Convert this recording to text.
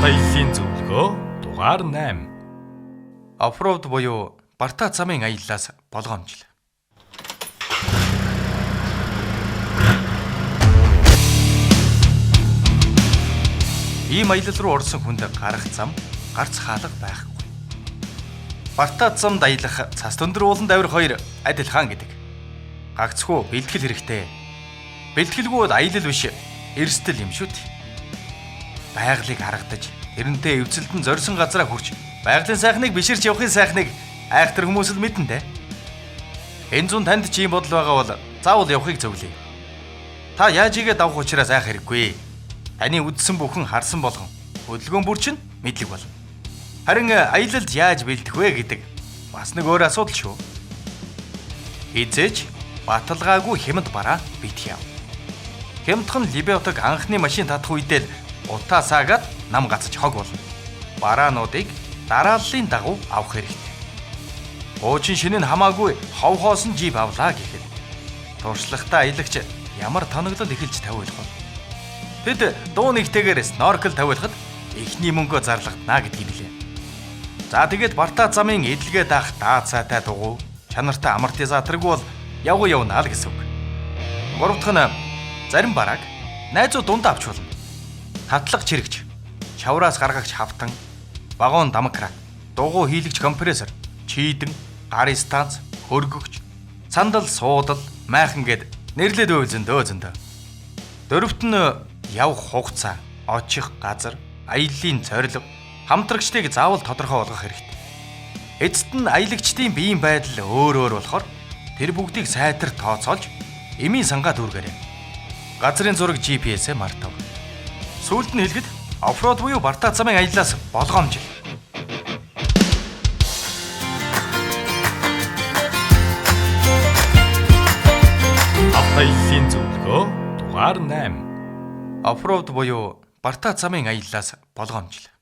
Аяллаа зөвлөгөө дугаар 8. Off-road буюу Бартаа замын аяллаас болгоомжил. Ийм аялал руу орсон хүнд гарах зам, гарц хаалга байхгүй. Бартаа замд аялах цас өндөр ууланд авирах хоёр адилхан гэдэг. Гагцхүү бэлтгэл хэрэгтэй. Бэлтгэлгүй бол аялал биш, эрсдэл юм шүү дээ. Байгалыг харагдаж, тэрнтэй эвцэлдэн зорьсон газараа хүрч, байгалийн сайхныг биширч явахын сайхныг айхтар хүмүүс л мэднэ дээ. Энэ зун танд ч ийм бодол байгаа бол заавал явахыг зөвлөе. Та яаж игээд авах учраас айх хэрэггүй. Таны үдсэн бүхэн харсан болгон хөдөлгөөн бүр чинь мэдлэг болно. Харин аялалд яаж бэлдэх вэ гэдэг бас нэг өөр асуудал шүү. Эзэж баталгаагүй хямд бараа битгий ав. Хямдхан Либеотог анхны машин татах үедээ л утаа саагаад нам гацаж хог болно. Бараануудыг дарааллын дагуу авах хэрэгтэй. Хуучин шинэ нь хамаагүй хов хоосон жип авлаа гэхэд туршлагатай аялагч ямар тоноглол эхэлж тавиулах вэ? Тэд дуу нэгтэйгээр сноркл тавиулахад эхний мөнгөө зарлагдана гэдгийг билээ. За тэгээд Бартаа замын эдлэгээ даах даацаатай дугуй чанартай амортизаторгүй бол явган явна л гэсэн үг. Гурав дахь нь зарим барааг найзууд дундаа авч болно. Татлага чирэгч, чавраас гаргагч хавтан, вагон дамкрат, дугуй хийлэгч компрессор, чийдэн, гарын станц, хөргөгч, сандал, суудал, майхан гэд нэрлээд байвал зөндөө зөндөө. Дөрөвт нь явах хугацаа, очих газар, аяллаа зорилго, хамтрагчдыг заавал тодорхой болгох хэрэгтэй. Эцэст нь аялагчдын биеийн байдал өөр өөр болохоор тэр бүгдийг сайтар тооцоолж эмийн сангаа дүүргээрэй. Газрын зураг GPS-ээ мартав. Сүүлд нь хэлэхэд off-road буюу Бартаа замын аяллаас болгоомжил. Аяллаа зөвлөгөө дугаар 8. Off-road буюу Бартаа замын аяллаас болгоомжил.